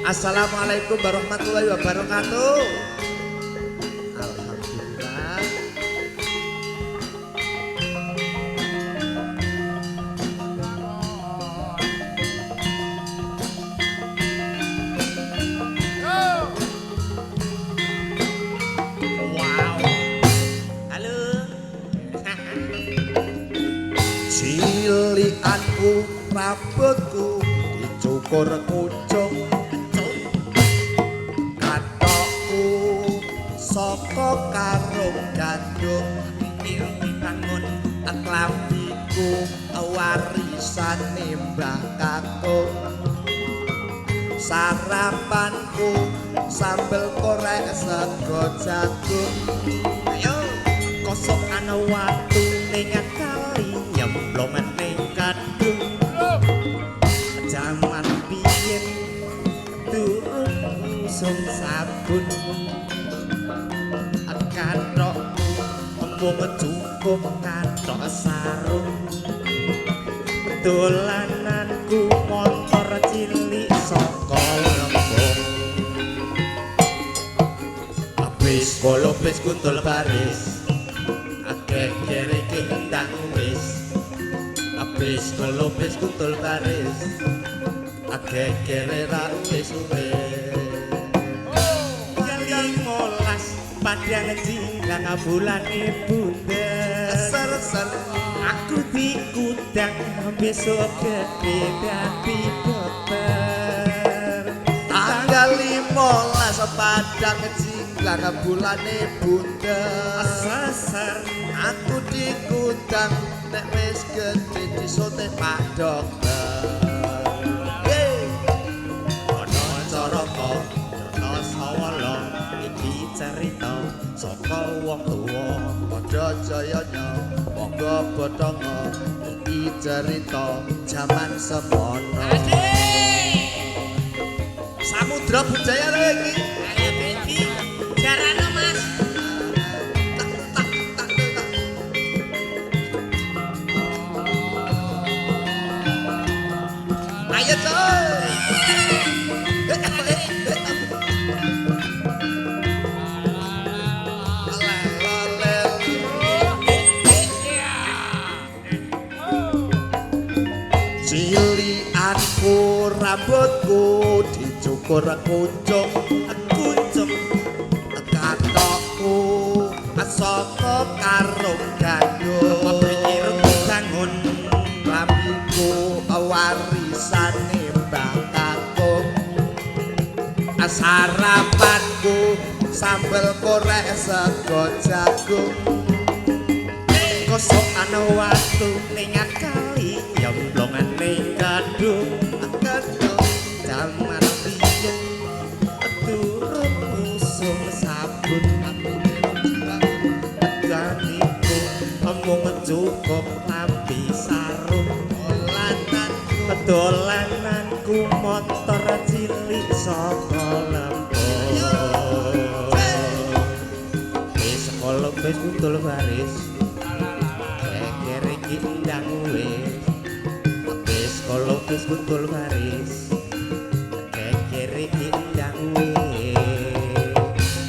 Assalamualaikum warahmatullahi wabarakatuh. Alhamdulillah. Wow. Halo. Cilikanku rambutku dicukur kucung, katokku saka karung gandum, Dibangun klambiku warisane Mbah Kakung, sarapanku sambel korek sego jagung. Ayo kosokan watu ning kali nyemplungan ning kadung. Jaman biyen durung usum sabun. Kathokku mung cukup kathok sarung. Dolananku motor cilik saka Lembong. Habis kolopis kuntul baris, geger iki endang wis. Habis kolopis kuntul baris, gegere ra wis wis. 15 padang jinglang bulane bunder. Ser-ser Aku dikudang besok gede dadi dokter. Tanggal 15 padang jinglang bulane bunder. Seser Aku dikudang nek wis gedhe disuntik Pak Dokter. Yeay. Ana caraka ana sawala iki cerita saka wong tuwa. Padha jayanya monggo bothonga iki cerita jaman semono. Samudra budaya lho iki. Ayo iki jarano Mas. Tak tak tak tak. Ayo coy. Cilikanku rambutku dicukur kuncung, Kuncung katokku saka karung gandum, pikir bangun klambiku warisane Mbah Kakung, sarapanku sambel korek sego jagung. Kosokan watu ning kali nyemplungan ning kadung. Kedung Jaman biyen durung usum sabun. Ganiku mung cukup lambi sarung. Dolananku Dolananku motor cilik saka Lembong. Wis sekolah wis kuntul baris, geger iki iki ndang wis. Wis kala wis kuntul baris. Geger iki ndang wis.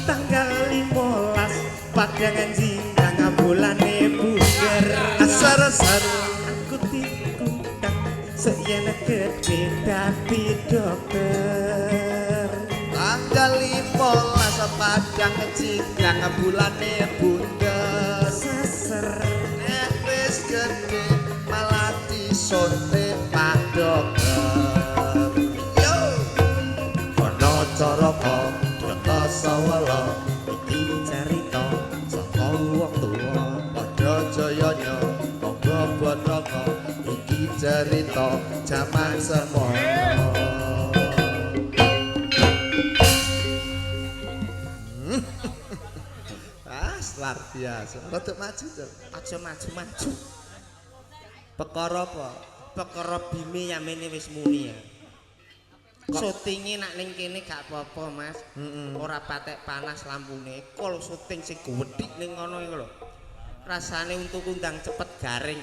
Tanggal 15 padangan jingkang bulane buger. Ser-ser Aku dikundang seyen gede dadi dokter. tanggal 15 padang cingkrang bulane bunder. Seser Nek wis gedhe malah disonte Pak Dokter. Yo ana caraka data sawala iki carita saka wong tuwa. Padha jayanya monggo bathara iki cerita jaman semono. Ah, luar biasa. Rada maju, Cul. Aja maju-maju. Perkara apa? Perkara bime yamene wis muni ya. Syutinge nak ning kene gak apa-apa, Mas. Ora patek panas lampune. Kol syuting sing gedhik ning ngono iku lho. Rasane untuk undang cepet garing.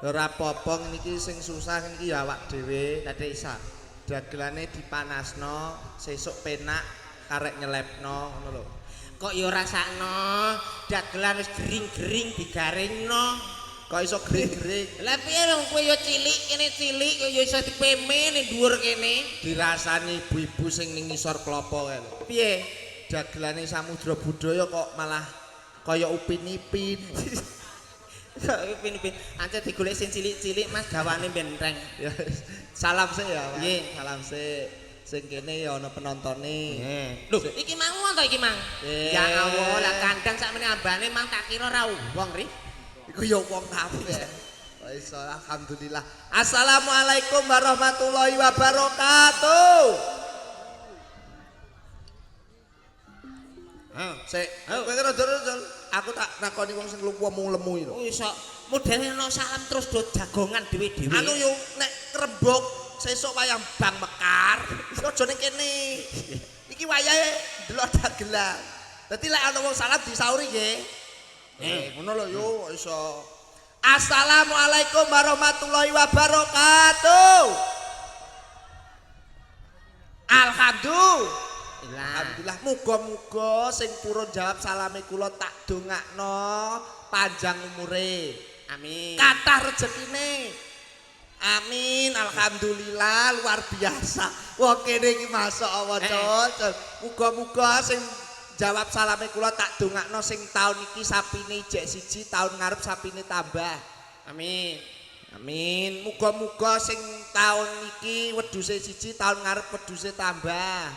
Ora apa-apa niki sing susah niki ya awak dhewe. Dadi isa. Dagelane dipanasno, sesuk penak karek nyelepno ngono lho. Kok ya rasakno dagelan wis gering-gering digaringno. Kok iso gering-gering Lah piye wong kowe ya cilik kene cilik kok ya iso dipeme ning dhuwur kene. dirasani ibu-ibu sing ning ngisor klopo kae lho. Piye? Dagelane Samudra Budaya kok malah kaya Upin Ipin. Upin-upin. Ancen digolek sing cilik-cilik Mas gawane ben reng. Ya, salam sik ya, Pak. Nggih. Salam sik. Sing kene ya ana penontone. Lho, iki mang wong to iki mang? Ya Allah, lah kandang sakmene ambane mang tak kira ora wong ri. Iku ya wong kabeh. Kok iso alhamdulillah. Assalamualaikum warahmatullahi wabarakatuh. Hah. Sik, kowe kira rada. Aku tak nakoni wong sing lemu lemu iki lho. Oh iso modele ana salam terus do jagongan dhewe-dhewe. Anu yo nek krembug sesuk wayang Bang Mekar, aja ning kene. Iki wayahe ndelok dagelan. Dadi lek ana wong salam disauri nggih. Ngono lho yo iso. Assalamualaikum warahmatullahi wabarakatuh. Alhamdulillah. Alhamdulillah muga-muga sing purun jawab salame kula tak dongakno panjang umure. Amin. Kathah rezekine. Amin. Alhamdulillah luar biasa. Wah kene iki masyaallah cocok. Muga-muga sing jawab salame kula tak dongakno sing taun iki sapine ijek siji, taun ngarep sapine tambah. Amin. Amin. Muga-muga sing taun iki wedhuse siji, taun ngarep wedhuse tambah.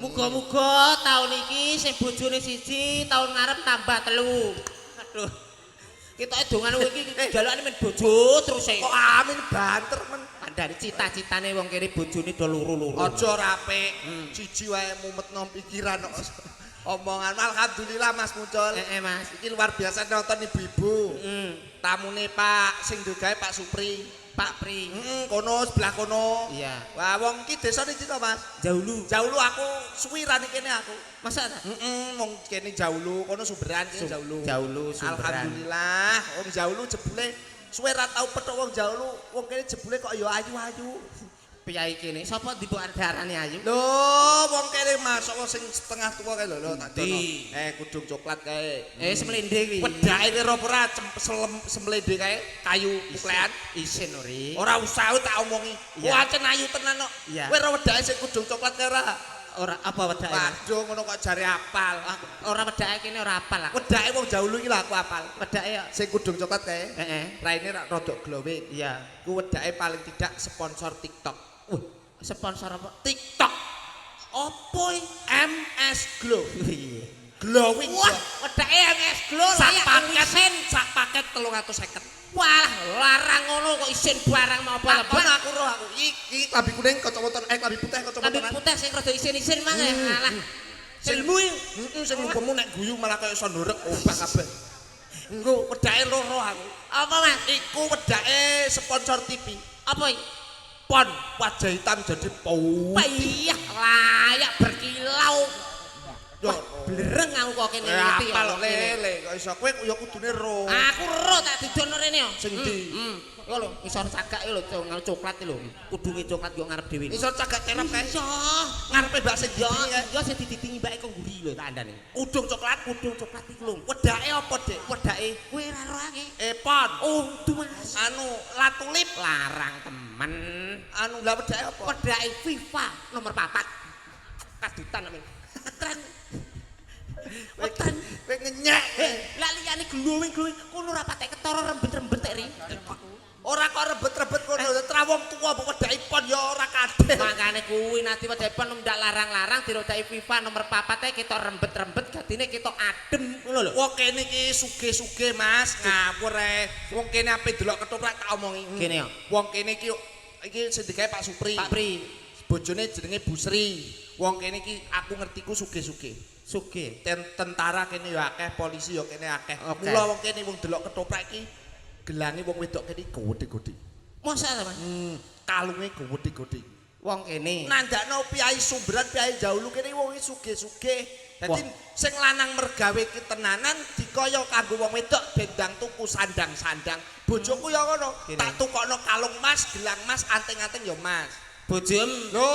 Muga-muga taun iki sing bojone siji, taun ngarep tambah telu. Aduh. Ketoke dongane iki jalukane men bojo terus e. Kok amin banter men. Kandhane cita-citane wong kene bojone do loro-loro. Aja rapi. Siji wae mumetno pikiran kok. Omongan alhamdulillah Mas Muncul. Mas. Iki luar biasa nonton ibu-ibu. Tamune Pak sing dugae Pak Supri. Pak Pri. Kono sebelah kono. Iya. Wah, wong iki desane ndi to, Mas? Jahulu. Jahulu aku suwi ra ning kene aku. Masa ta? Wong kene Jahulu, kono Sumberan kene Jahulu. Jahulu Sumberan. Alhamdulillah, wong Jahulu jebule suwe ra tau petuk wong Jahulu, wong kene jebule kok ya ayu-ayu. Piyai kene sapa dibok arane ayu? Lho, wong kene masuk wong sing setengah tuwa kae lho, lho tak dono. Kudung coklat kae. Semlende kuwi. Wedake ora ora semlende kae, kayu puklean. Isin ori. Ora usah tak omongi. Iya. Wah, ayu tenan kok. Iya. Kowe ora wedake sing kudung coklat kae ora? Ora apa wedake? Waduh, ngono kok jare apal. Ora wedake kene ora apal aku. Wedake wong Jahulu iki lho aku apal. Wedake yo. Sing kudung coklat kae. Heeh. Raine rak rodok glowing. Iya. Ku wedake paling tidak sponsor TikTok. Wah, sponsor apa? TikTok Opo iki? MS Glow. Iya. Glowing. Wah, wedake MS Glow sak layak paket, isin. sak paket 350. Wah, larang ngono kok isin barang mau apa? Kono aku roh aku. Iki klambi kuning kacamata klambi putih kacamata. Klambi putih sing rada isin-isin mang ya. Alah. Ilmu iki. Heeh, sing lupemu nek guyu malah kaya sondorek obah kabeh. Engko wedake loro aku. Apa, Mas? Iku wedake sponsor TV. Apa iki? Pon wajah hitam jadi putih. Iya, layak berkilau. Yo, Blereng aku kok kene ngerti. Apa lho lele kok iso kowe ya kudune ro. Aku ro tak didono rene yo. Sing ndi? Iku lho, isor cagak iki lho, coklat iki lho. Kudunge coklat yo ngarep dhewe. Isor cagak terap kae. Iso. Ngarepe mbak sing Yo, didingi kae. yo sing dididingi mbake kok mburi lho tak andane. Kudung coklat, Kudung coklat iku lho. Wedake apa, Dik? Wedake kowe ora ro ake. Epon. Oh, du Mas. Anu, latulip. Larang temen. Anu, lah wedake apa? Wedake FIFA nomor 4. Kadutan amin. Tren. Wetan. Kowe ngenyek. Lah liyane glowing-glowing kono ora patek ketara rembet-rembet ri. Ora kok rebet-rebet kono, tra wong tuwa mbok wedaki pon ya ora kadhe. Makane kuwi nanti wedake pon ndak larang-larang dirodaki FIFA nomor 4 e ketok rembet-rembet gadine ketok adem ngono lho. Wong kene iki sugih-sugih Mas, ngawur ae. Wong kene ape delok ketoprak tak omongi. Kene yo. Wong kene iki iki sing digawe Pak Supri. Pak Pri, Bojone jenenge Bu Sri. Wong kene iki aku ngertiku sugih-sugih. Sugih. Tentara kene ya akeh, polisi ya kene akeh. Oke. Mula wong kene wong delok ketoprak iki gelange wong wedok kene gedhe-gedhe. Masa ta, Mas? Kalunge gedhe-gedhe. Wong kene. Nandakno piyai Sumberan, piyai Jaulu kene wong sugih-sugih. Dadi sing lanang mergawe ki tenanan dikaya kanggo wong wedok bendang tuku sandang-sandang. Bojoku ya ngono, tak tukokno kalung mas, gelang mas, anting-anting ya mas. Bojom. Lho,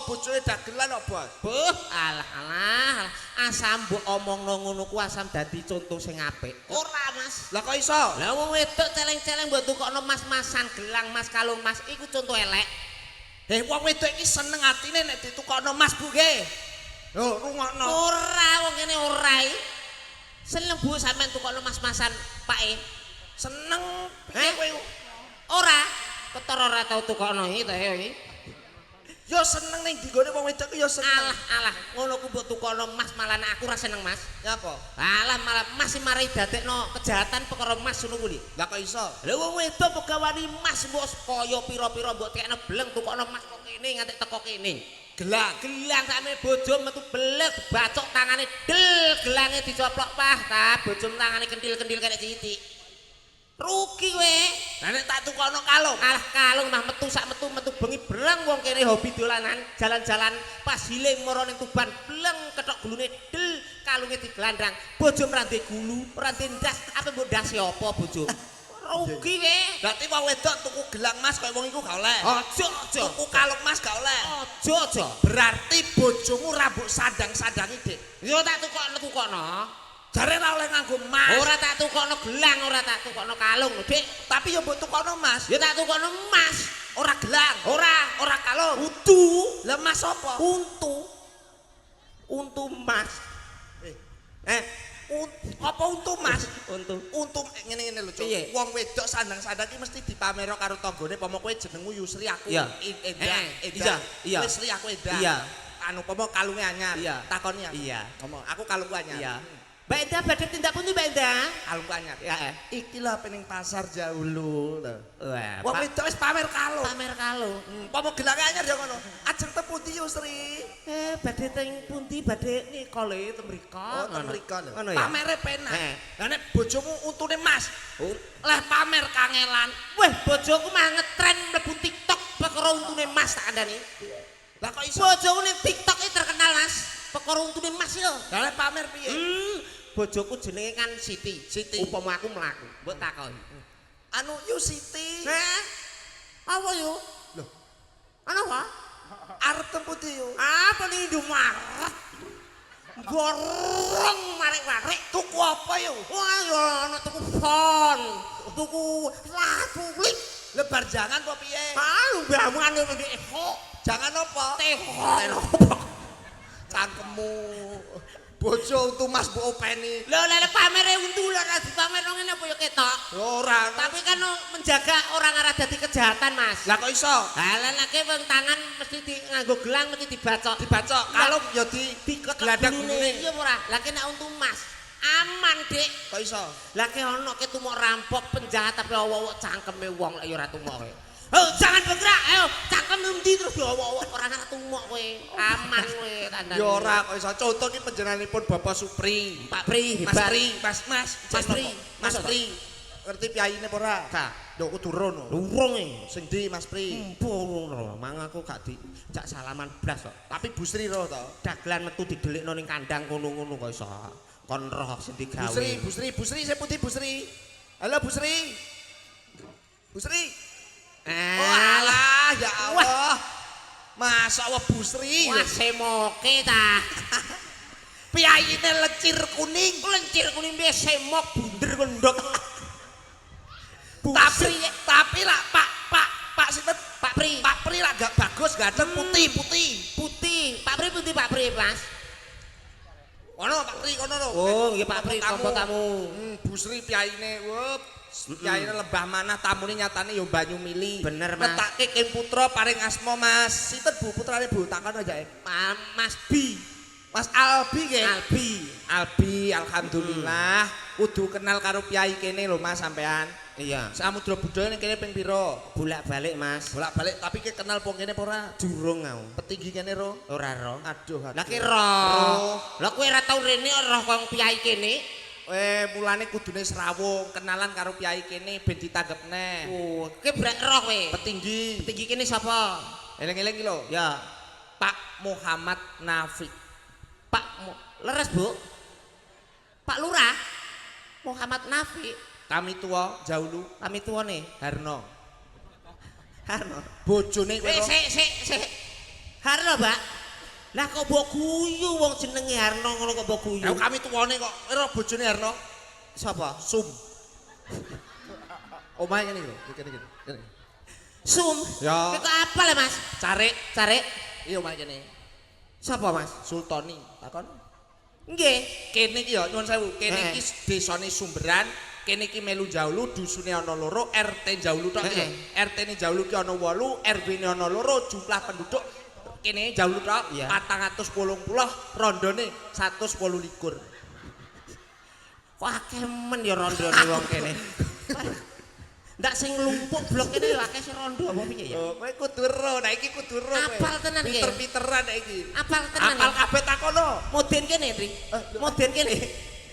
bojone dagelan kok, Bos. Buh, alah alah, asam mbok omongno ngono ku asam dadi conto sing apik. Ora, Mas. Lah kok iso? Lah wong wedok celeng-celeng mbok tukokno mas-masan, gelang mas, kalung mas iku conto elek. Heh, wong wedok iki seneng atine nek ditukokno mas, Bu nggih. Lho, rungokno. Ora, wong kene ora iki. Seneng Bu sampean tukokno mas-masan, Pake. Seneng piye kowe? Ora, ketara ora tau tukokno iki ta ya iki. Ya seneng ning nggone wong wedok ya seneng. Alah alah, ngono ku mbok tukokno mas malah nek aku ora seneng, Mas. Nyapa? Alah malah mas sing marai dadekno kejahatan perkara mas ngono kuwi. Lah kok iso? Lha wong wedok pegawani mas mbok kaya pira-pira mbok tekno bleng tukokno mas kok kene nganti teko kene. Gelang. Gelang sakmene bojo metu blek bacok tangane del gelange dicoplok pah ta bojo tangane kendil-kendil kaya sithik. Rugi kowe. Lah nek tak tukokno kalung. Alah kalung mah metu sak metu metu bengi breng wong kene hobi dolanan jalan-jalan pas hiling mara ning Tuban bleng ketok gulune del kalunge digelandang bojo ora ndek gulu ora ndek ndas apa mbok ndase apa bojo. Rugi kowe. Berarti wong wedok tuku gelang mas kaya wong iku gak oleh. Aja aja. Tuku kalung mas gak oleh. Aja aja. Berarti bojomu ra mbok sandang-sandangi, Dik. Yo tak tukokno tukokno. Jare ra oleh nganggo mas. Ora tak tukokno gelang, ora tak tukokno kalung lho, Dik. Tapi yo mbok tukokno mas. Yo tak tukokno mas. Ora gelang, Ora, ora kalung. Utu. Lah mas apa? Untu. Untu mas. Apa untu mas? Untu. Untu ngene-ngene lho, Cuk. Wong wedok sandang-sandang iki mesti dipamero karo tanggane pomo kowe jenengmu Yusri aku. Iya. Endah, Endah. Iya, iya. Kowe Sri aku Endah. Iya. Anu pomo kalunge anyar. Iya. Takoni aku. Iya. Ngomong, aku kalungku anyar. Iya. Mbak Endah badhe tindak pundi Mbak Endah? Kalungku anyar. Ya, eh. Iki lho ning pasar Jaulu lho. Wah, Wong wedok wis pamer kalung. Pamer kalung. Pomo gelange anyar ya ngono. Ajeng teng pundi Yusri? Badhe teng pundi badhe nikole teng mriko. Oh, teng mriko lho. Ngono ya. Pamere penak. Heeh. Lah nek bojomu untune mas, leh pamer kangelan. Weh, bojoku mah ngetren mlebu TikTok perkara untune mas tak kandhani. Lah kok iso? Bojoku ning TikTok iki terkenal, Mas. Perkara untune mas lho. Lah leh pamer piye? Bojoku jenenge kan Siti. Siti. Upama aku mlaku, mbok takoki. Anu yu Siti. Heh. Apa yo? Lho, Ana apa? Arep teng pundi yu? Apa ning Indomaret? Gorong marek-marek Tuku apa yu? Wah, ya ana tuku fon, tuku latulik. Lebar jangan apa piye? Ah, mbahmu anu ndek kok. Jangan apa? Teh. Cangkemmu. Bojo untu mas mbok openi. Lho lha pamere untu lho ora dipamerno ngene apa ya ketok. Ora. Tapi kan menjaga orang arah dadi kejahatan, Mas. Lah kok iso? Lah lha wong tangan mesti di nganggo gelang mesti dibacok. Dibacok. Kalung ya di diketok glandang gulune. Iya ora? Lah kena untu mas. Aman, Dik. Kok iso? Lah ke ono ke tumok rampok penjahat tapi awak-awak cangkeme wong lek ya ora tumok kowe. Oh, jangan bergerak. Ayo, cangkem endi terus diawak-awak ora ora tumok kowe. Aman kowe tandane. Ya ora kok iso. Contoh iki panjenenganipun Bapak Supri. Pak Pri Mas hebat. Pri, Mas Mas, Mas Pri. Mas Pri. Ngerti piyayine apa ora? Gak. Yo kudu rono. Urung e. Sing ndi Mas Pri? Empo mang aku gak dijak salaman blas kok. Tapi Bu Sri roh to. Dagelan metu didelikno ning kandang kono-ngono kok iso. Kon roh sing digawe. Bu Sri, Bu Sri, Bu Sri, saya putih Bu Sri. Halo Bu Sri. Bu Sri. Oh alah, ya Allah. Masa Allah Bu Sri. Wah semoke ta. Piyayine lecir kuning. Lencir kuning piye semok bunder kendok. Bu Tapi Sri tapi lah Pak Pak Pak sinten? Pak Pri. Pak Pri lah gak bagus, ganteng putih putih. Putih. Pak Pri putih Pak Pri, Mas. Kono Pak Pri kono lho. Oh, nggih Pak Pri tampa tamu. Bu Sri piyayine, wup. Piyayine lembah manah tamune nyatane ya banyu mili. Bener, Mas. Netake King Putra paring asma Mas. Sinten Bu putrane Bu takon aja. Mas B. Mas Albi nggih. Albi. Albi, alhamdulillah. Kudu kenal karo piyai kene lho Mas sampean. Iya. Samudra budaya ning kene ping pira? Bolak-balik, Mas. Bolak-balik tapi ke kenal pong kene apa ora? Durung aku. Petinggi kene ro. Ora roh. Aduh, aduh. Lah ki roh. Lah kowe ora tau rene roh kong piyai kene. Mulane kudune srawung, kenalan karo piyai kene ben ditanggep neh. Oh, kowe brek roh kowe. Petinggi. Petinggi kene sapa? Eling-eling iki lho. Ya, Pak Muhammad Nafi. Pak Leres, Bu. Pak Lurah Muhammad Nafi, Kami tua Jaulu kami tuane Harno. Harno. Bojone kowe ro. Sik sik sik. Harno, Pak. Lah kok mbok guyu wong jenenge Harno ngono kok mbok guyu. Lah kami tuwane kok ora bojone Harno. Sapa? Sum. Omahe ngene iki lho, kene iki. Kene. Sum. Ya. Kowe kok apal ya, Mas? Carik. Carik. Iya omahe kene. Sapa, Mas? Sultoni. Takon. Nggih. Kene iki ya nyuwun sewu, kene Heeh. iki desane Sumberan, kene iki melu Jaulu, dusune ana loro, RT Jaulu tok iki lho. RT-ne Jaulu ki ana 8, RW-ne ana loro, jumlah penduduk kene Jaulu tok Iya. 480, rondone 128. Kok akeh men ya rondone wong kene. Ndak sing lumpuk blok kene ya akeh sing rondo apa piye ya? Oh, kowe kudu ero, nek iki kudu ero kowe. Apal tenan iki. Pinter-pinteran nek iki. Apal tenan. Apal kabeh takono. Moden kene, Tri. Moden kene.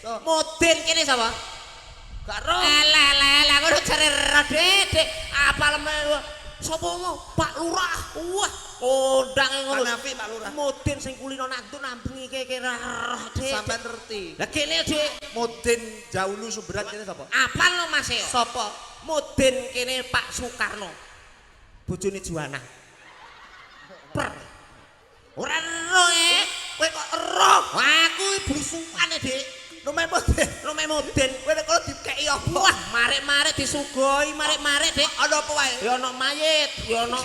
So. Moden kene sapa? Gak ero. Alah alah alah ngono jare ero Dik. Apal sapa mau? Pak Lurah. Wah, kondange ngono. Pak Nafi, Pak Lurah. Moden sing kulino nanduk nambengi keke roh, Dik. Sampeyan ngerti. Lah kene, Dik. Moden Jaulu Sumberan kene sapa? Apal lo Mas e. Sapa? Moden kene Pak Soekarno. Bojone Juwana. Per. Ora ero e. Kowe kok ero? Wah, aku blusukane, Dik. Lumayan moden. Lumayan moden. Kowe nek kono dikeki apa? Wah, marek-marek disugoi, marek-marek, Dik. Ana apa wae? Ya ana mayit, ya ana.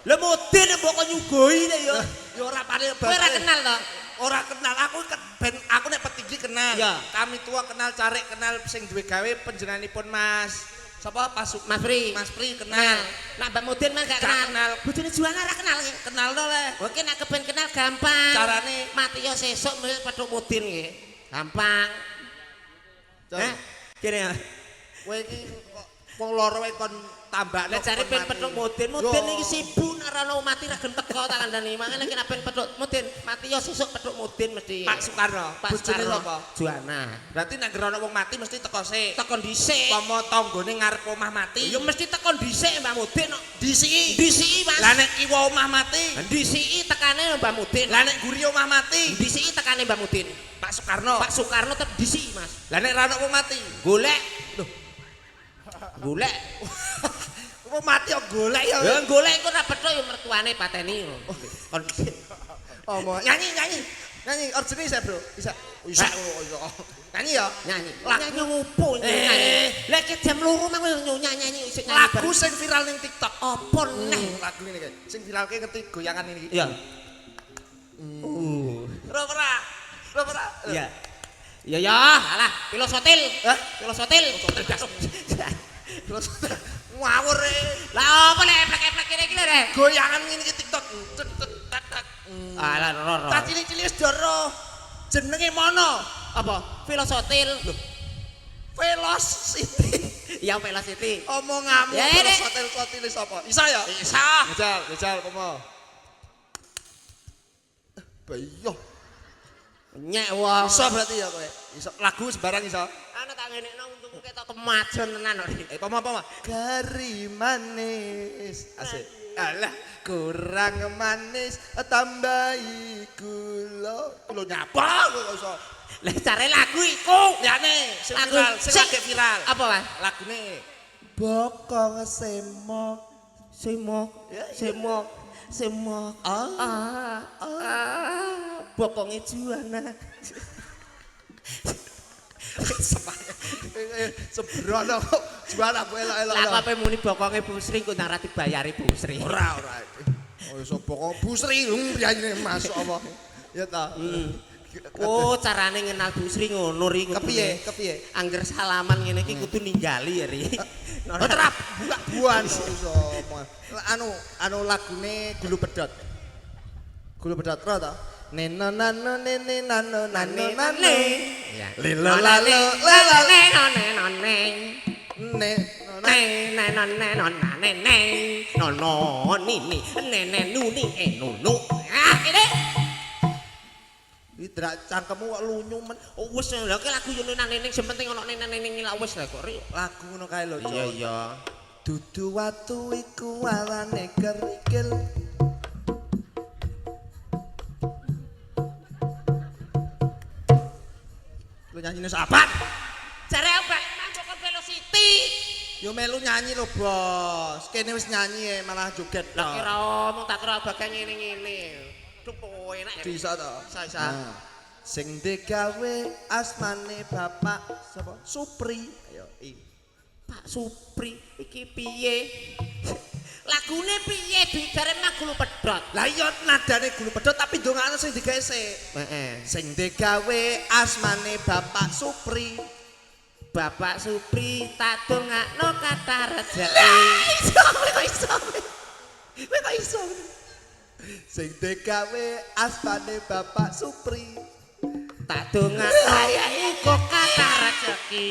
Lah moden mbok kon nyugoi ta ya. Ya ora paling Kowe ora kenal to? Ora kenal aku ben aku nek petinggi kenal. Ya. Kami tua kenal, carik kenal sing duwe gawe panjenenganipun Mas. Sapa Pak Mas Pri. Mas Pri kenal. Nak Mbak Moden mah gak Gak kenal. kenal. Bojone Juwana ora kenal ki. Kenal to le. Oke nek kepen kenal gampang. Carane? Mati yo sesuk mesti petuk Moden nggih. Gampang. Heh? Kene ya. Kowe iki kok wong loro wae kon tambakno. Lah jare kon ben mati. petuk Moden, Moden Yo. iki sibuk nek ora ono mati ra gen teko tak kandhani. Mangane nek ben petuk Moden, mati yo sesuk petuk Moden mesti. Pak Soekarno. Pak Bojone Soekarno. sapa? Juwana. Berarti nek ngerono wong mati mesti teko sik. Teko dhisik. Pomo tanggane ngarep omah mati. Ya mesti teko dhisik Mbak Moden kok. Disiki. Dhisiki Mas. Lah nek kiwa omah mati. Dhisiki tekane Mbak Moden. Lah nek guri omah mati. Dhisiki tekane Mbak Moden. Pak Soekarno. Pak Soekarno tetep dhisiki Mas. Lah nek ra ono wong mati. Golek. Loh. Golek. Wong mati kok golek ya. Ya golek engko ora petuk ya mertuane pateni. Kon Omong nyanyi nyanyi. Nyanyi origine isa, Bro. Isa. Isa. Nyanyi ya. Nyanyi. Lagu Nyanyi ngopo nyanyi? Lah iki jam 2 mang nyanyi isih nyanyi. Lagu sing viral ning TikTok. Apa neh? Lagu ngene kae. Sing viralke ngerti goyangan ini iki. Iya. Ora ora. Ora ora. Iya. Iya ya, alah, filosotil. Hah? Filosotil. Filosotil. Ngawur e. Lah apa lek eplek-eplek kene iki lho, Rek? Goyangan ngene iki TikTok. Cek cek tak tak. Alah, ro ro. Cah cilik-cilik wis do ro. Jenenge mono. Apa? Filosotil. Lho, Velocity. ya velocity. Omonganmu Ya, ini. filosotil sotil sapa? Isa ya? Isa. Jajal, jajal pomo. Bayo. Nyek wong. Iso berarti ya kowe. Iso lagu sembarang iso. Ana tak ngenekno untungku ketok kemajon tenan kok. Apa-apa? Gari manis. Asik. Alah, kurang manis tambahi gula. Gula nyapa kowe kok iso? Lah care lagu iku. Liyane sing Lagu viral, sing lagi viral. Apa, Mas? Lagune Bokong semok. Semok, Ya, iya. semok, semok. Ah. Ah, ah, bokonge Juana. Sembrono kok jual aku elok-elok. Lah kok ape muni bokonge Bu Sri kok nang ra dibayari Bu Sri. Ora, ora. Oh iso bokong Bu Sri, priyayine masuk apa? Ya ta. Oh, carane ngenal Bu Sri ngono ri kudune. Kepiye? Kepiye? Angger salaman ngene iki kudu ninggali ya ri. Oh, terap buka buan iso. Anu anu lagune Gulu Pedhot. Gulu Pedhot ro ta? Neno nano nene nano nano nano. Ya. Lilo lalo lalo ne no ne no ne. ne Ne ne no ne no na ne ne. No no ni ni ne ne nu ni e nu nu. Ah, ini. Iki drak cangkemmu kok lunyu men. Oh, wis lha ki lagu yo nang neng sing penting ono neng neng lak wis lah kok ri. Lagu ngono kae lho. Iya iya. Dudu watu iku warane kerikil. Lu nyanyine sahabat. Jare apa? Mangko kon velocity. Yo melu nyanyi lho, Bos. Kene wis nyanyi malah joget. Lah kira omong tak kira bagian ngene-ngene. Duh enak ya. Bisa to? Isa, isa. Nah. Sing digawe asmane Bapak sapa? Supri. Ayo, i. Pak Supri iki piye? Lagune piye dijare mah Gulu Pedhot. Lah iya nadane Gulu Pedhot tapi ndongakno sing digawe sik. Heeh. Sing digawe asmane Bapak Supri. Bapak Supri tak dongakno kathah rejeki. Iso, kowe kok iso. Kowe kok iso. Sing digawe asmane Bapak Supri. Tak dongakno uga kathah rejeki.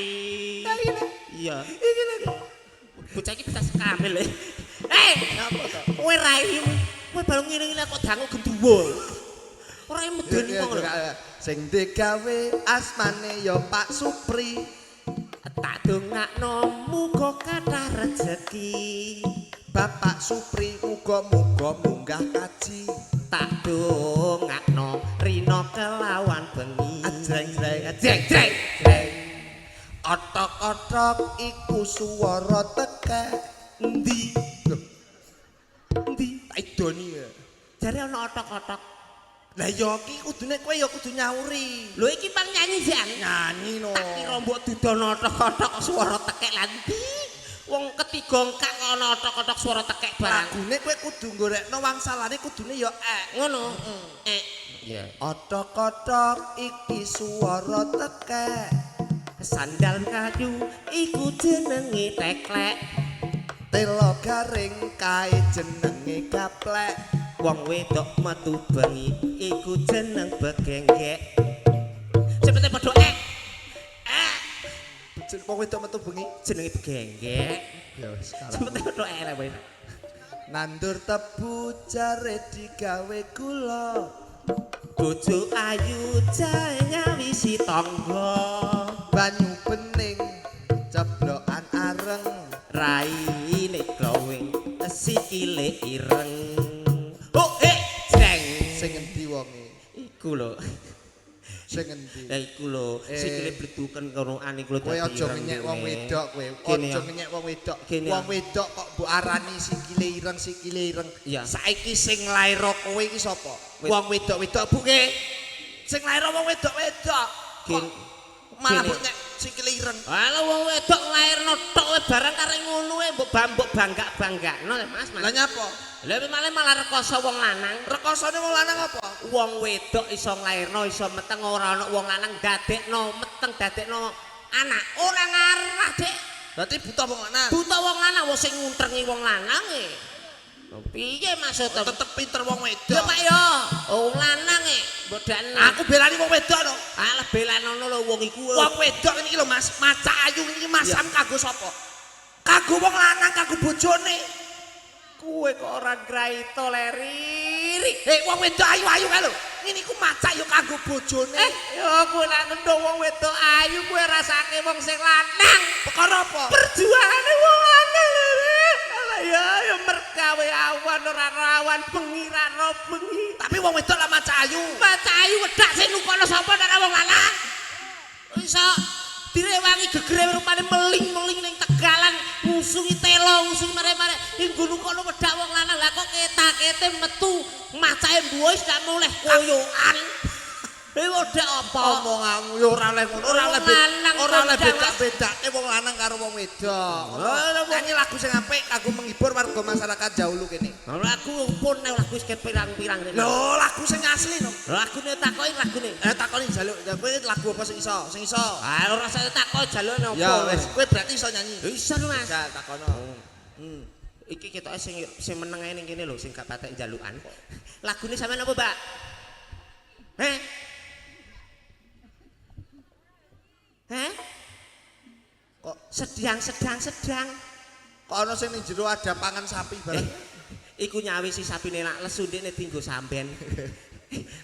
Iya. Iki lho. Bocah iki bisa sekamil. Eh, Ngapa to? kowe raimu, kowe baru ngene-ngene kok dangu genduwo. Ora medeni wong lho. Sing digawe asmane ya Pak Supri. Tak dongakno muga kathah rejeki. Bapak Supri muga-muga munggah kaji. Tak dongakno rina kelawan bengi. Ajreng-jreng jreng jreng jreng. Otok-otok iku suara tekek. Endi? Lho, Endi? tak idoni ya. Jare ana otok-otok. Lah ya iki kudune kowe ya kudu nyauri. Lho iki pang nyanyi jan. Nyanyi no. Tak kira mbok dudono otok-otok suara tekek lan ndi? Wong ketiga engkak kok ana otok-otok suara tekek barang. Lagune kowe kudu golekno wangsalane kudune ya ek. Ngono. Eh. Iya. Otok-otok iki suara tekek. Sandal kayu iku jenenge teklek. Telo garing kae jenenge gaplek. Wong wedok metu bengi iku jeneng begenggek. Sepete padha ek. Ek Wong wedok metu bengi. jenenge begenggek. Ya wis Sepete padha ek lah kowe. Nandur tebu jare digawe gula. Bojo ayu jae nyawisi tangga. Banyu bening ceblokan areng. Raine glowing sikile ireng. Oh eh jreng. Sing endi wonge? Iku lho. Sing endi? Lah iku lho, sikile bleduken konoan iku lho. Kowe dadi aja ireng ngenyek wong kene. wedok kowe. Kene Aja ya. ngenyek wong wedok. Kene ya. Wong wedok kok mbok arani sikile ireng, sikile ireng. Iya. Saiki sing lairo kowe iki sapa? Wong wedok-wedok bu ke. Sing lairo wong wedok-wedok. Kok malah Kene. mbok nyek sikile ireng. Alah wong wedok nglairno tok wae barang karek ngono wae mbok bambok bangga-banggakno Mas. Mas. Lah nyapa? Lah malah malah rekoso wong lanang. Rekosone wong lanang apa? Wong wedok iso nglairno iso meteng ora ana wong lanang dadekno meteng dadekno anak. Ora ngarah, Dik. Berarti buta wong lanang. Buta wong lanang wong sing nguntrengi wong lanang e. Lho, piye maksudmu? Tetep pinter wong wedok. Ya Pak ya, wong lanang e mbodakno. Aku belani wong wedok no. Alah belanono lho wong iku. Wong wedok niki lho Mas, maca ayu niki masam kanggo sapa? Kanggo wong lanang, kanggo bojone. Kowe kok ora ngraito leriri. Eh wong wedok ayu-ayu kae lho. Ngene iku macak yo kanggo bojone. Ya kowe lak ngendong wong wedok ayu kowe rasake wong sing lanang. Perkara apa? Perjuangane wong lanang lho. Alah ya ya mergawe awan ora rawan bengi ra bengi. Tapi wong wedok lak macak ayu. Macak ayu wedak sing nukono sapa nek wong lanang. Iso direwangi gegere rupane meling-meling ning tegalan ngusungi telo ngusungi mare-mare nggo nukono wedak wong lanang. Lah kok ketakete metu macake mbuh wis gak mulih koyokan. Wedak apa? Omonganmu ya ora oleh ngono, ora oleh ora oleh beda-bedake wong lanang karo wong wedok. Nyanyi lagu sing apik kanggo menghibur warga masyarakat Jahulu kene. Lagu pun nek lagu wis pirang-pirang. Lho, lagu sing asli no. Lagune takoki lagune. Takoni jaluk. Kowe lagu apa sing iso? Sing iso. Ah, ora usah takoki jaluk napa. Ya wis, kowe berarti iso nyanyi. Iso Mas. Ya takono. Iki ketoke sing sing meneng ae ning kene lho, sing gak patek njalukan. Lagune sampean apa, Mbak? Heh? Heh? Kok sedang-sedang-sedang. Kok ana sing ning jero ada pangan sapi bareng? Iku nyawisi sapine lak lesu ndekne dienggo samben.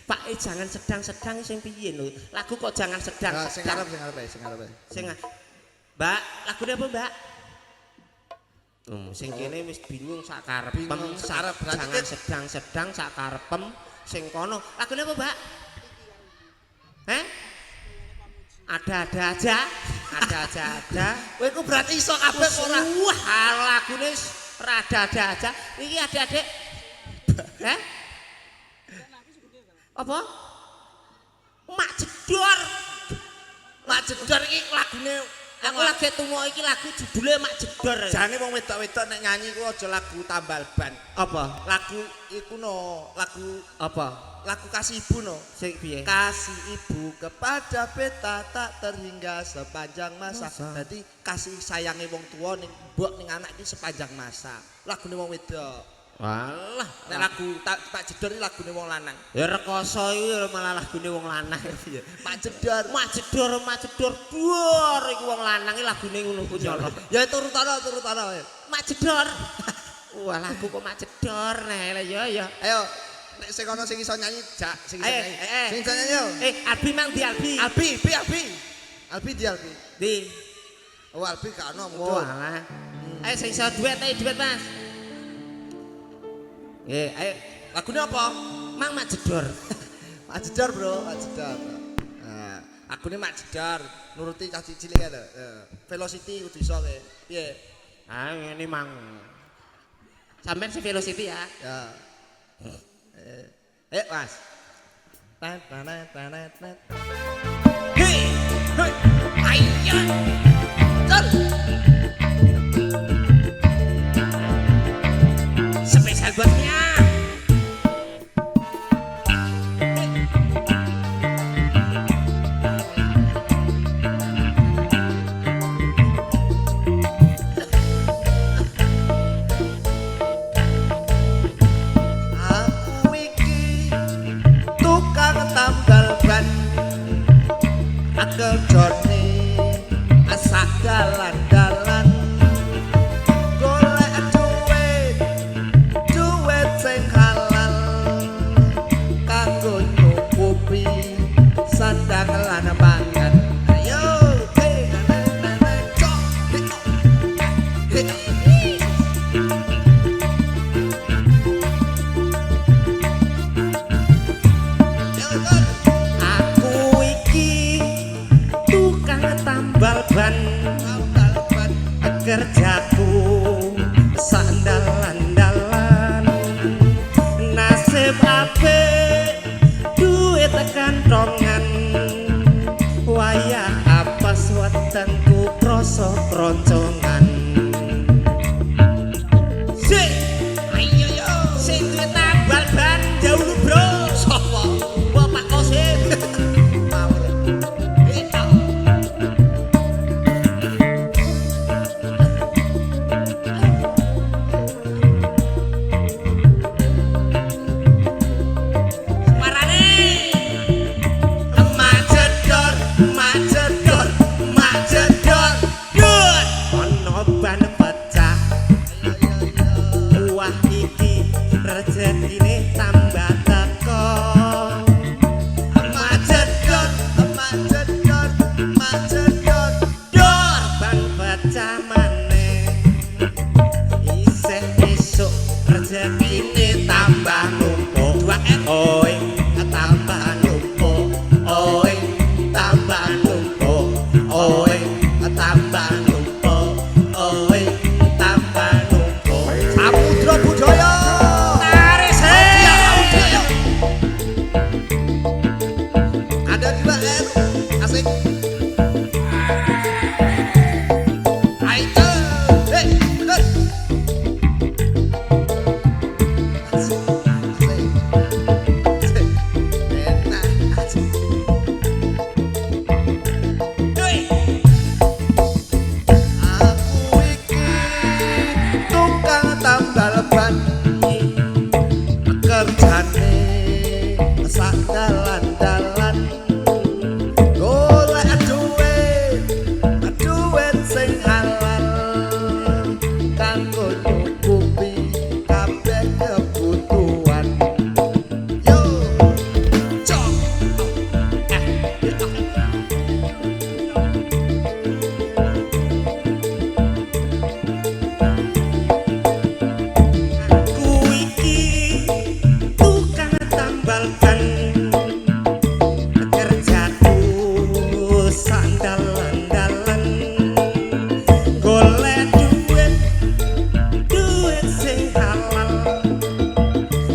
Pak, jangan sedang-sedang sing piye lho? Lagu kok jangan sedang. Nah, sing arep sing arep sing arep. Sing Mbak, lagune apa, Mbak? Sing kene wis bingung sak karepem, sak jangan sedang-sedang sak karepem sing kono. Lagune apa, Mbak? Heh? Ada-ada aja, ada-ada aja. Kowe iku berarti iso kabeh ora? Wah, lagune rada-ada aja. Iki adik-adik. Heh? Apa? Mak Jedor. Mak Jedor iki lagune aku lagi tuwa iki lagu judule Mak Jedor. Jane wong wedok-wedok nek nyanyi ku aja lagu tambal ban. Apa? Lagu iku no, lagu apa? Lagu kasih ibu no. Sing piye? Kasih ibu kepada beta tak terhingga sepanjang masa. Dadi kasih sayange wong tua ning mbok ning anak iki sepanjang masa. Lagune wong wedok. Walah, nek lagu Pak Jedor iki lagune wong lanang. Ya rekoso iki malah lagune wong lanang. Pak Jedor, Mak Jedor, Mak Jedor, dor iku wong lanang iki lagune ngono ku nyolok. Ya turutana, turutana. Mak Jedor. Wah, lagu kok Mak Jedor nek ya ya. Ayo, nek sing ana sing iso nyanyi, jak sing iso nyanyi. Sing iso nyanyi yo. Albi mang di Albi. Albi, bi Albi. Albi di Albi. Di. Oh, Albi gak ono Oh, alah. Ayo sing iso duet, ayo duet, Mas. Nggih, ayo. Lagune apa? Mang Mak Jedor. Mak Jedor, Bro, Mak Jedor. Nah, lagune Mak Jedor, nuruti cah cilik ya lho. Velocity kudu iso kowe. Piye? Ah, ngene mang. Sampeyan si Velocity ya. Ya. Ayo, Mas. Tan tan tan tan. Hei, hei, ayo. Cel. Spesial buat Mia. Aku iki tukang tambal ban, akerjane sak dalan. Rezekine tambah numpuk. 2R. Oi, tambah numpuk. Oi, tambah numpuk. Oi, tambah numpuk. Oi, tambah numpuk. Samudra Budaya. Taris. Audio, audio. Ada 2R. Asik. Ayo. Hey, bener. Asik. Asik. Asik. Enak. Asik. Hei. Aku iki tukang tambal ban, kerjane sak dalan-dalan, golek duit, duit sing halal, kanggo nyukupi kabeh kebutuhan. Yo, cok. Aku iki tukang tambal ban, kerjaku sandalan-dalan, golek duit, duit sing halal,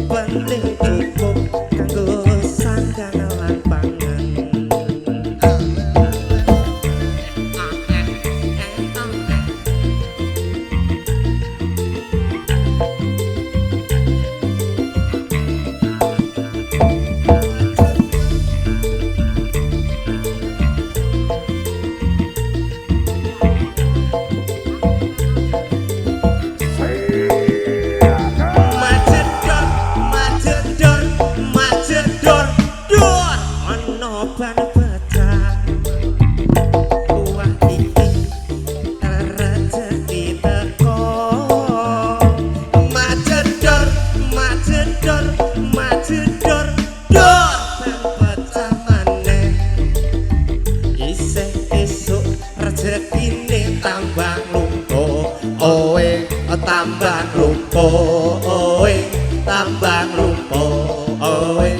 penting cukup kanggo sandang lan pangan. Majedor, majedor, majedor, dor, ana ban pecah. Wah, iki rezeki teko. Majedor, majedor, majedor, dor, ban pecah maneh. Isih esuk rezekine tambah lumpuh. Oe, tambah lumpuh. Oe, tambah lumpuh. Oe,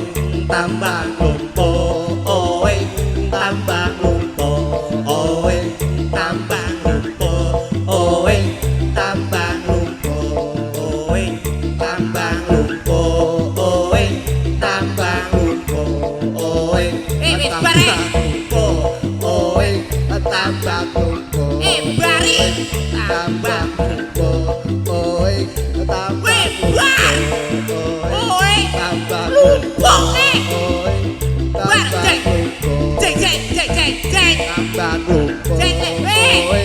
tambah lumpuh. Oe, tambah lumpuh. Oe, tambah lumpuh. Oe, tambah lumpuh. Oe, tambah lumpuh. Oe, tambah lumpuh. Oe, Eh, wis tambah bare. lumpuh. Oe, tambah lumpuh. Eh, bari. Tambah lumpuh. Oe, tambah Weh, bar. lumpuh. Oe, tambah lumpuh, eh. Oe, Bar, tambah cek. lumpuh. Cek, cek, cek, cek, cek. Tambah lumpuh. Cek, cek, weh. Oe,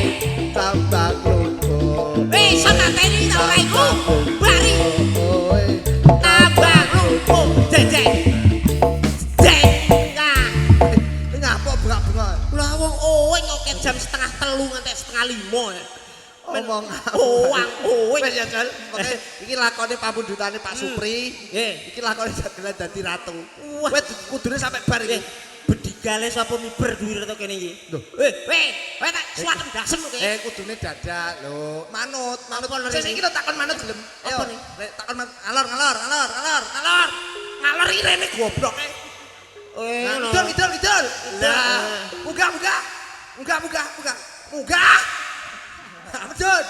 tambah lumpuh. Weh, iso mateni ta ora iku? Bari. Oe, Tambah lumpuh. Cek, cek. Cek. Nah. Ngapa bengak-bengok? Lah wong owe kok ket jam 2.30 nganti 4.30 ya. Omong Owang owe. Wes ya, Jal. Pokoke iki lakone pamundhutane Pak Supri. Nggih. Iki lakone dagelan dadi ratu. Wah. Wes kudune sampe bar iki. Eh, bedigale sapa miber dhuwur to kene iki? Loh. Eh, weh, weh tak suwaken dasem kowe. Eh, kudune dadak lho. Manut, manut. Apa lho Sing ini? iki lho takon manut gelem. Ayo. Apa nih? Rek, takon manut. Ngalor, ngalor, ngalor, ngalor, ngalor. Ngalor iki rene goblok e. Eh, Nah, ngono. Kidul, kidul, kidul. Lah, munggah, munggah. Munggah, munggah, munggah. Munggah. Medun.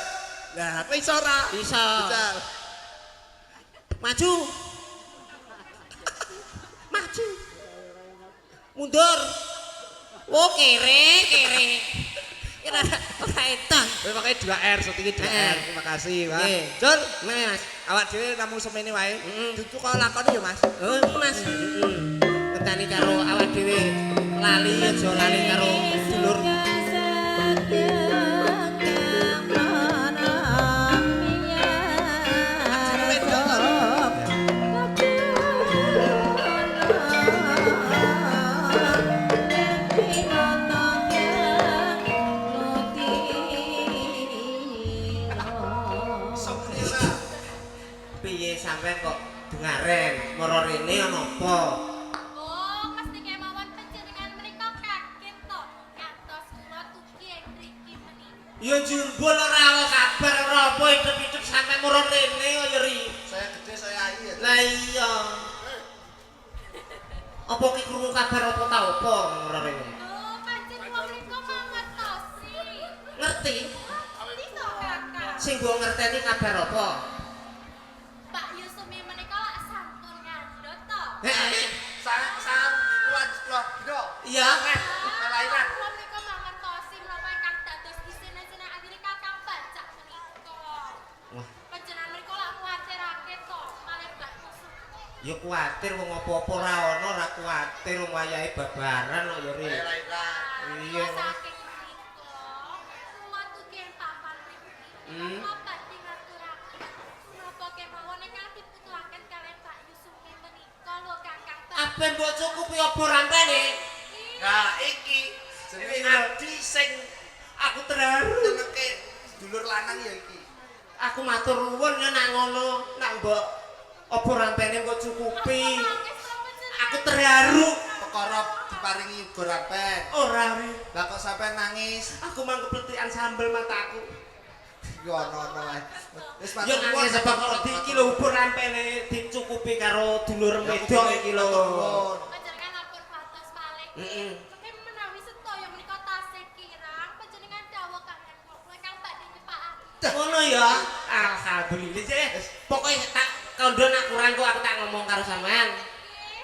Lah, kowe iso ora? Iso. Jajal. Maju. Maju. Mundur. Oh, kere, kere. Kira ora edan. Kowe pokoke 2R, syutinge 2R. Eh. Terima kasih, Mas. Nggih. Jur, Mana, Mas? Awak dhewe namung semene wae. Mm-mm. Dudu kok lakoni ya, Mas. Oh, Mas. Heeh. Ngenteni karo awak dhewe lali, aja lali karo dulur. Ajeng wedok to. Sok ora. Piye sampean kok dengaren mara rene ana apa? Oh, mesti kemawon panjenengan menika kaget to. Kados kula tuki ing mriki menika. Ya jumbul ora ana kabar ora apa idep-idep sampe mara rene kaya ri. Saya Ngerteni kabar apa? Pak Yusumi menika lak sampun ngandhut to. Heeh. Sang sang kuat kula dino. Iya. Kelainan. Kula menika mangertosi menapa ingkang dados isine-isine atine Kakang Bacak menika. Wah. Panjenengan menika lak kuwatirake to, malih Mbak Yusumi. Ya kuwatir wong apa-apa ora ana, ora kuwatir wong wayahe babaran kok ya, Ri. Kelainan. Iya. Saking menika, kula tuki ing papan mriki. Kula badhe ngaturaken menapa kemawon ingkang dibutuhaken kaliyan Pak Yusumi menika lho Kakang Bacak. Apa mbok cukupi obor rampene? Nah, iki jenenge adi sing Aku terharu. nyenengke dulur lanang ya iki. Aku matur nuwun ya nak ngono, nak mbok obor rampene mbok cukupi. Aku terharu. Perkara diparingi uga rampen. Ora, Ri. Lah kok sampean nangis? Aku mang kepletikan sambel mataku. Yo ono-ono ae. Wis Ya matur nuwun. nangis sebab kok iki lho ubur rampene dicukupi karo dulur Ya, wedok iki lho. Matur nuwun. Panjenengan ampun pados malih. Heeh. Mungkin menawi sedaya menika tasih kirang panjenengan dawuh kaliyan kula ingkang badhe nyepakaken. Ngono ya. Alhamdulillah. Eh, pokoke tak kondo nak kurang kok aku tak ngomong karo sampean.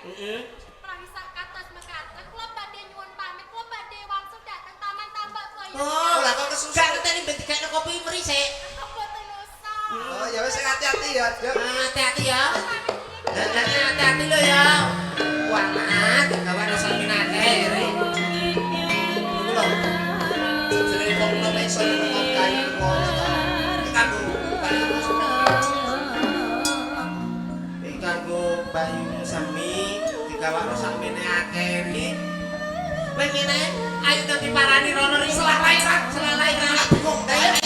Nggih. Heeh. Menawi sak kados mekaten kula badhe nyuwun pamit, kula badhe wangsul dhateng Taman Tambak Boyo. Oh, Lah kok kesusu? Gak ngerteni ben dikekno kopi meri sik. Mboten usah. Oh, ya wis sing hati-hati ya. Ya. Ah, hati-hati ya. Pamit nggih. Hati-hati lho ya. Wah, maaf, gawane saminake. Ri. Ngono lho. Jenenge wong nom iso nyemot kae ngono ta. Iki kanggo Pak Yus. Iki kanggo Bayu Sami digawakno sakmene akeh iki. Kowe ngene, ayo nang diparani rono ri. Selalai ra, selalai ra. Bingung. Ayo.